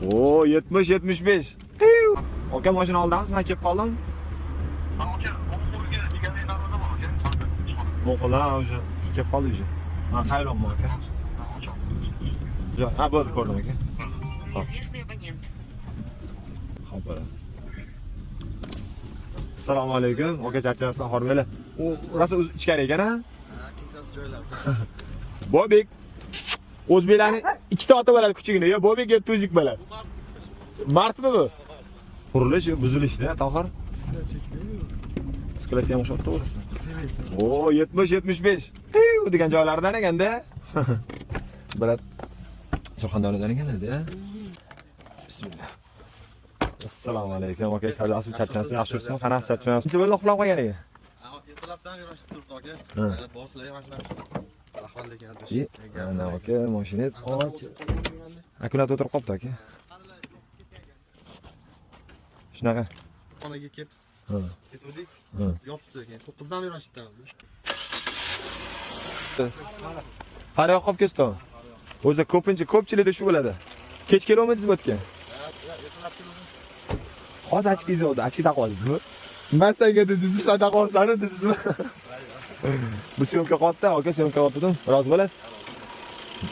O 70 75. Aka mashina oldamiz, men kelib qoldim. Aka, o'ng qo'lga degan darvoza bor aka. O'ng qo'ldan o'sha kelib qoldi o'sha. Men qayerman aka? Ha, bo'ldi, ko'rdim aka. Неизвестный абонент. Xo'p, bo'ladi. Assalomu alaykum. Aka charchamasdan hormanglar. U rosa ichkari ekan, ha? Kimsasiz joylar. Bobek. O'zbeklarni ikkita oti bo'ladi kuchugini. Yo Bobek yo Tuzik bo'ladi. Marsmi bu? Qurilish yo buzilishda, Tohir? Skeletga ham o'xshab to'g'risi. O 70 75. Qiv degan joylardan ekanda. Bilad. Surxondaryodan ekanda. Bismillah. Assalomu alaykum. Aka, ishlar yaxshimi? Charchamasdan yaxshimisizmi? Qanaqa charchamayapsiz? Necha bo'ldi uxlab qolgan ekan? Ertalabdan yurishib turibdi aka. Borsizlar mashina. Rahmat lekin. Ana aka, mashinangiz och. Akkumulyator o'tirib qolibdi aka. Shunaqa. Xonaga kelib ketuvdik. Yopibdi ekan. 9dan beri masjidamiz. Far yoqib ketdi. O'zi ko'pincha ko'pchilikda shu bo'ladi. Kech kelolmadingiz bu yerga? Hozir ochkingiz oldi, ochki taqib oldingizmi? Man senga dedingiz, sen taqib olsan dedingizmi? Bu syomka qo'yibdi, aka syomka qo'yibdi. Rozi bo'lasiz?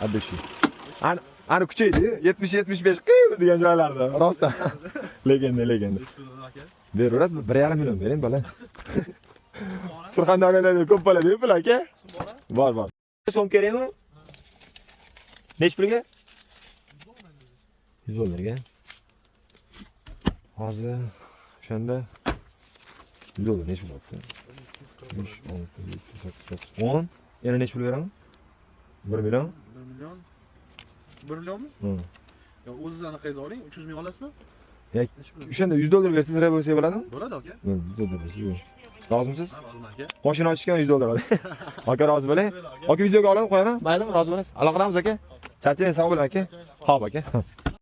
Abdushi. Ana kuchaydi, 70-75 qiy degan joylarda, rostdan. Legenda, legenda. Beraverasiz, 1,5 million bering bola. Surxondaryoda ko'p bo'ladi, pul aka. Bor, bor. So'm kerakmi? Nech pulga? 100 dollarga. Hozir o'shanda 100 dollar nech pul bo'libdi? 5, 6, 7, 8, 9, 10. Yana nech pul beraman? 1 million. 1 million. 1 millionmi? Yo, o'zingiz anaqangizni oling, 300 ming olasizmi? O'shanda 100 dollar bersangiz rab bo'lsa bo'ladimi? Bo'ladi aka. 100 dollar bersangiz. Rozimisiz? Roziman aka. Mashina ochishga 100 dollar oladi. Aka rozi bo'ling. Aka videoga olaman, qo'yaman. Maylimi, rozi bo'lasiz. Aloqadamiz aka. Charchamang, sog' bo'ling aka. Xo'p aka.